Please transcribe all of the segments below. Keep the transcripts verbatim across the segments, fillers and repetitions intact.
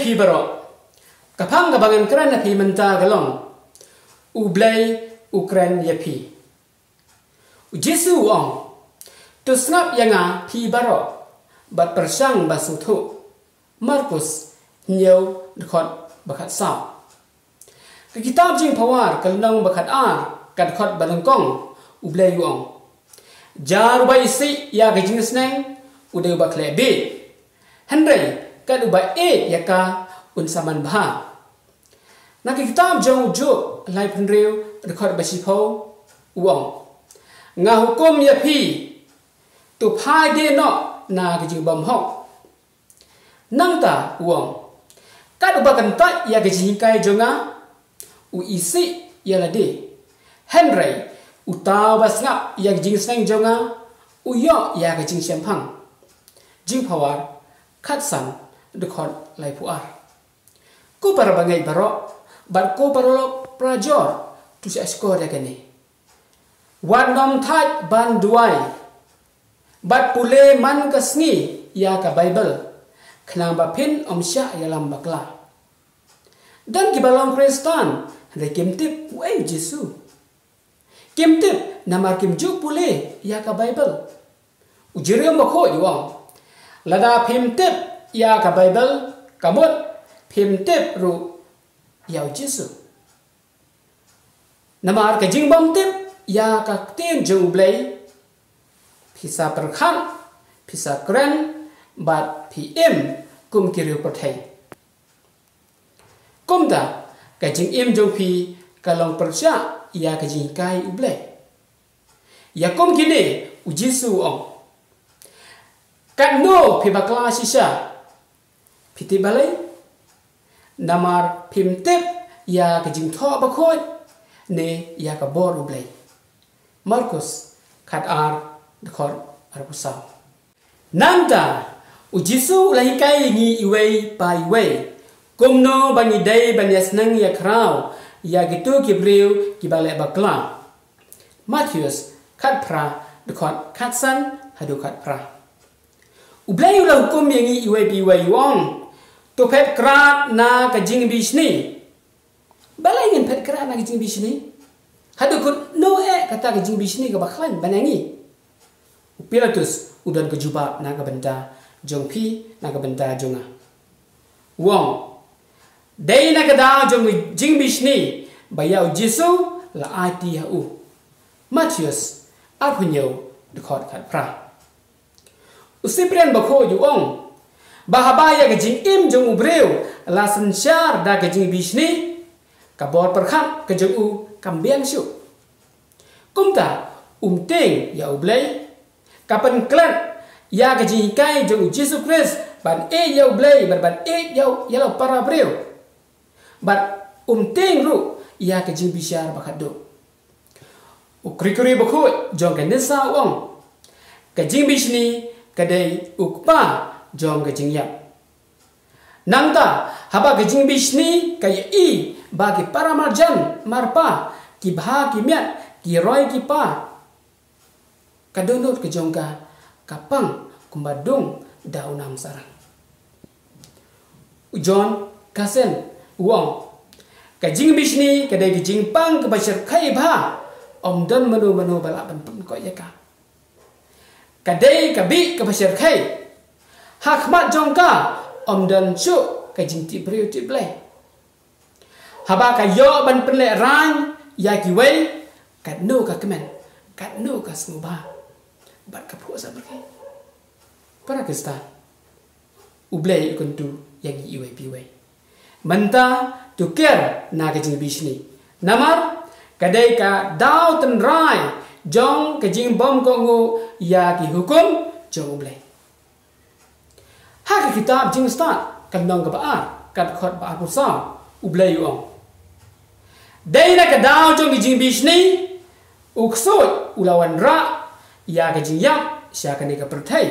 Phi baroh, ka phang kaba ngan kren ha phi mynta ka long: U Blei u kren ïa phi. U Jisu u ong: To sngap ïa nga phi baroh, bad pyrshang ban sngewthuh. Markus hynñiew, dkhot ba khatsaw. Ka kitab Jingphawar ka lynnong ba khatar, ka dkhot ba nyngkong, U Blei u ong: Jar uba isih ïa ka jingsneng u dei uba khleh bih, hynrei kat uba ïeit ïa ka un sa manbha. Na ka kitab jong u Job laiphew hynriew, dkhot ba shiphew, u ong: Nga hukum ïa phi, to phai die noh na ka jingbymhok. Nangta u ong: Kat uba kyntait ïa ka jinghikai jong nga u isih ïa lade, hynrei uta uba sngap ïa ka jingsneng jong nga u ïoh ïa ka jingshemphang. Jingphawar khatsan, dkhot laiphew ar. Ko para bangeit baroh bad ko paralok parajor, to shah shkor ïa kane. Wat nym thait ban duwai bad pule man ka sngi ïa ka Baibl, khnang ba phin ym shah ïalam bakla. Don kiba long Khristan hynrei kim tip uei u Jisu. Kim tip namar kim ju pule ïa ka Baibl. U Jingïarap bakhuid u ong: Lada phim tip ïa ka Baibl, ka mut phim tip ruh ïa u Jisu. Namar ka jingbymtip ïa ka ktien jong U Blei, phi sa pyrkhat, phi sa kren, bad phi im kum ki riewpyrthei. Kumta ka jingim jong phi ka long pyrshah ïa ka jinghikai U Blei. Ïa kum kine u Jisu u ong: Katno phi bakla shisha? Phi tip balei? Namar phim tip ïa ka jingthoh bakhuid ne ïa ka bor U Blei. Markus khatar, dkhot arphew saw. Nangta u Jisu u la hikai ïa ngi iwei pa iwei kumno ba ngi dei ban ïasneng ïakhraw ïa kito ki briew kiba leh bakla. Mathaios khatphra, dkhot khatsan haduh khatphra. U Blei u la hukum ïa ngi iwei pa iwei, u ong: To phet krad na ka jingbishni. Balei ngin phet krad na ka jingbishni? Haduh katno eh kata ka jingbishni kaba khlaiñ ban ïa ngi? U Pilatus u don ka jubab na ka bynta jong phi, na ka bynta jong nga. U ong: Dei na ka daw jong ka jingbishni ba ïa u Jisu la aiti ha u. Mathaios arphew hynñiew, dkhot khatphra. U Cyprian bakhuid u ong ba haba ïa ka jingim jong u briew la synshar da ka jingbishni, ka bor pyrkhat ka jong u kam biang shuh. Kumta um tieng ïa U Blei, ka pynklet ïa ka jinghikai jong u Jisu Khrist ban ïeit ïa U Blei bad ban ïeit ïa u, ïa la u para briew. Bad um tieng ruh ïa ka jingbishar ba khatduh. U Gregory bakhuid jong ka kynsa u ong: Ka jingbishni ka dei u kpa jong ka jingïap. Nangta haba ka jingbishni ka ïohi ba ki para marjan marpa ki bha ki miat, ki roi ki pa, ka dohnud ka jong ka ka pang kumba dung da u namsarang. U John Cassian u ong: Ka jingbishni ka dei ka jingpang kaba shyrkhei bha, ym don mano mano ba lah ban pynkoit ïa ka. Ka dei ka bih kaba shyrkhei. Ha khmat jong ka ym don shuh ka jingtip briew tip Blei. Haba ka ïoh ban pynlehraiñ ïa kiwei, katno ka kmen, katno ka sngewbha bad ka phuh samrkhie. Para Khristan, U Blei u kyntu ïa ngi iwei pa iwei. Mynta to kiar na ka jingbishni, namar ka dei ka daw tynrai jong ka jingbymkohnguh ïa ki hukum jong U Blei. Ha ka kitab Jingstad ka lynnong kaba ar, ka dkhot ba arphew saw, U Blei u ong: Dei na ka daw jong ka jingbishni u ksuid u la wanrah ïa ka jingïap sha kane ka pyrthei.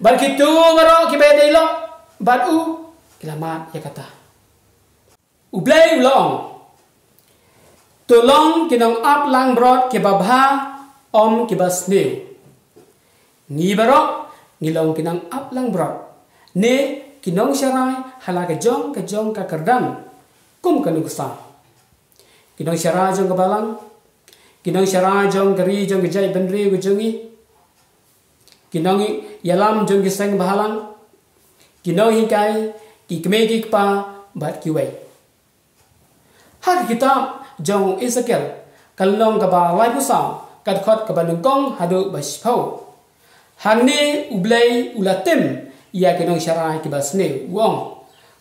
Bad kito baroh kiba ïadei lok bad u ki la mad ïa kata. U Blei u la ong: To long ki nongap langbrot kiba bha, ym kiba sniew. Ngi baroh ngi long ki nongap langbrot ne ki nongsharai ha la ka jong ka jong ka kyrdan kum ka nuksa. Ki nongsharai jong ka balang, ki nongsharai jong ka ri jong ka jaitbynriew ka jong ngi, ki nongïalam jong ki seng bahalang, ki nonghikai, ki kmie ki kpa, bad kiwei. Ha ka kitab jong u Esekiel, ka lynnong kaba laiphew saw, ka dkhot kaba nyngkong haduh ba shiphew. Hangne U Blei u la tim ïa ki nongsharai kiba sniew, u ong: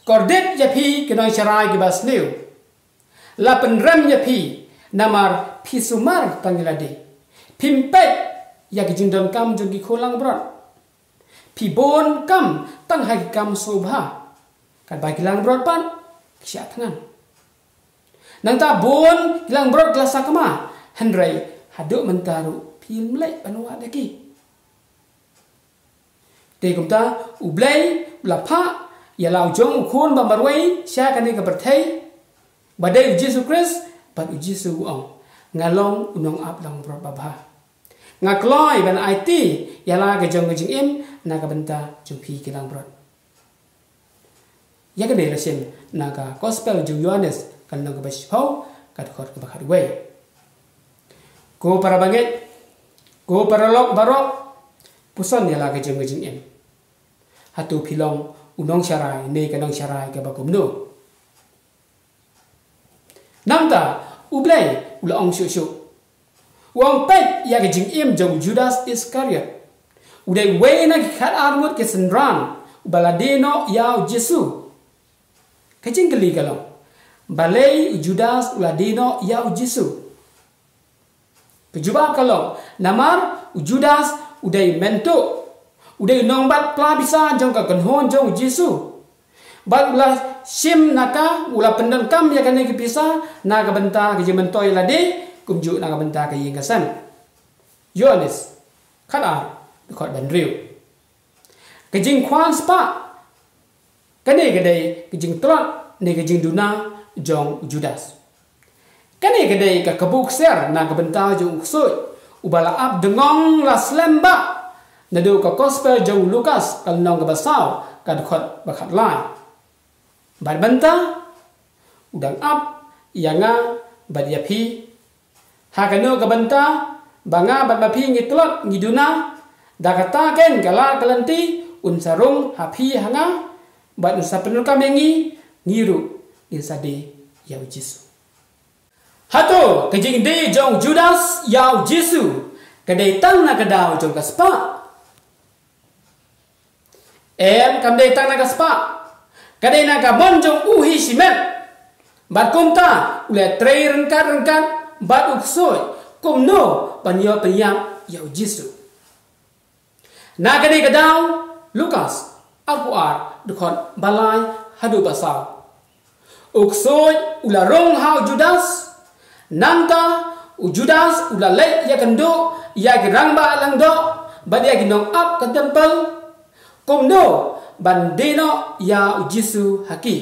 Kordit ïa phi ki nongsharai kiba sniew. La pynrem ïa phi, namar phi sumar tang ïa lade. Phim peit ïa ki jingdonkam jong ki khun langbrot. Phi bun kam tang ha ki kam sngewbha, katba ki langbrot pat ki shah thngan. Nangta bun ki langbrot ki la sakma, hynrei haduh mynta ruh phim leit ban wad ïa ki. Te kumta U Blei u la phah ïa la u jong u khun ba marwei sha kane ka pyrthei, ba dei U Jisu Khrist, bad U Jisu u ong: Nga long u nongap langbrot babha. Nga kloi ban aiti ïa la ka jong ka jingim na ka bynta jong phi ki langbrot. Ïa kane la shim na ka Gospel jong u Ïoannis, ka lynnong kaba shiphew, ka dkhot kaba khatwei. Ko para bangeit, ko paralok baroh, puson ïa la ka jong ka jingim. Hato phi long u nongsharai ne ka nongsharai kaba kumno? Nangta U Blei u la ong shuh shuh. U ong: Peit ïa ka jingim jong u Judas Iskariot. U dei uwei na ki khatar ngut ki synran uba la die noh ïa u Jisu. Ka jingkylli ka long: Balei u Judas u la die noh ïa u Jisu? Ka jubab ka long: Namar u Judas u dei mynta, u dei u nongbat pla pisa jong ka kynhun jong u Jisu. Bad u la shim na ka, u la pyndonkam ïa kane ka pisa na ka bynta ka jingmyntoi lade, kumjuh na ka bynta ka ïing ka sem. Ïoannis khatar, dkhot ba hynriew. Ka jingkwah spah. Kane ka dei ka jingtlot ne ka jingduna jong u Judas. Kane ka dei ka kabu ksiar na ka bynta jong u ksuid uba la ap dngong la slem bha. Naduh ka Gospel jong u Lukas, ka lynnong kaba saw, ka dkhot ba khatlai. Bad mynta u dang ap ïa nga bad ïa phi. Ha kano ka bynta ba nga bad ma phi ngi tlot ngi duna? Da kata keiñ ka lad ka lynti un sa rung ha phi ha nga, bad un sa pyndonkam ïa ngi, ngi ruh ngin sa die ïa u Jisu. Hato ka jingdie jong u Judas ïa u Jisu ka dei tang na ka daw jong ka spah? Em, kam dei tang na ka spah. Ka dei na ka mon jong u hi shimet. Bad kumta u la trei ryngkat ryngkat bad u ksuid kumno ban ïoh pynïap ïa u Jisu. Na kane ka daw, Lukas arphew ar, dkhot ba lai haduh ba saw. U ksuid u la rung ha u Judas. Nangta u Judas u la leit ïakynduh ïa ki rangbah lyngdoh bad ïa ki nongap ka templ kumno ban die noh ïa u Jisu ha ki.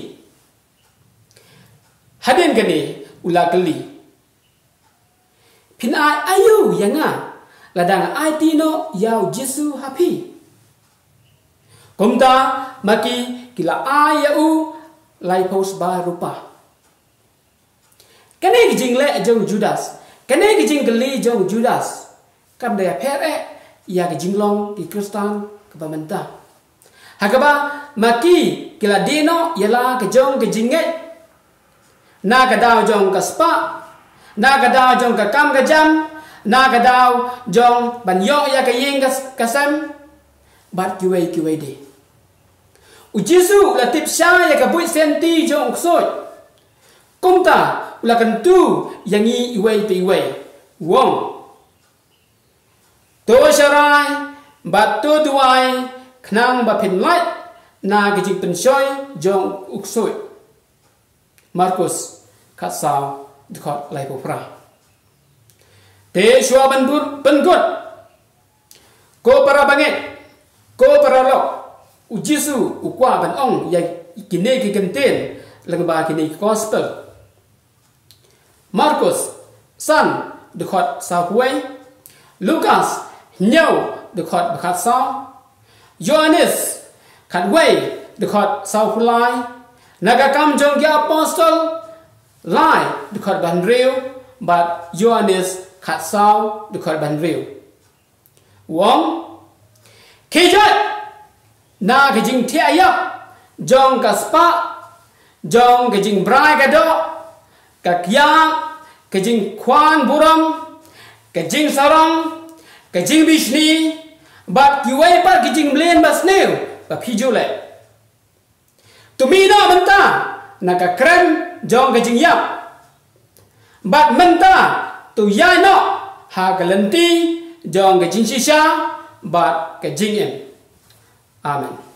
Hadien kane u la kylli: Phin ai aïu ïa nga lada nga aiti noh ïa u Jisu ha phi? Kumta ma ki ki la ai ïa u laiphew sba rupa. Kane ka jingleh jong u Judas, kane ka jingkylli jong u Judas, kam da ïapher eh ïa ka jinglong ki Khristan kaba mynta, ha kaba ma ki ki la die noh ïa la ka jong ka jingngeit. Na ka daw jong ka spah, na ka daw jong ka kam ka jam, na ka daw jong ban ïoh ïa ka ïing ka, ka sem, bad kiwei kiwei de. U Jisu u la tip shai ïa ka buit sianti jong u ksuid. Kumta u la kyntu ïa ngi iwei pa iwei, u ong: To sharai bad to duwai khnang ba phin lait na ka jingpynshoi jong u ksuid. Markus khatsaw, dkhot laiphew phra. Te shuwa ban bud pynkut, ko para bangeit, ko paralok, u Jisu u kwah ban ong ïa kine ki kyntien lyngba kine ki gospel. Markus san, dkhot sawphew wei. Lukas hynñiew, dkhot ba khatsaw. Ïoannis khatwei, dkhot saw phew lai, na ka Kam Jong ki Apostol lai dkhot ba hynriew, bad Ïoannis khatsaw dkhot ba hynriew. U ong, khie joit na ka jingthiah ïap jong ka spah, jong ka jingbrai ka doh, ka kiad, ka jingkhwan burom, ka jingsarong, ka jingbishni, bad kiwei pat ki jingmlien basniew ba phi ju leh. To mih noh mynta na ka krem jong ka jingïap, bad mynta to ïaid noh ha ka lynti jong ka jingshisha bad ka jingim. Amen.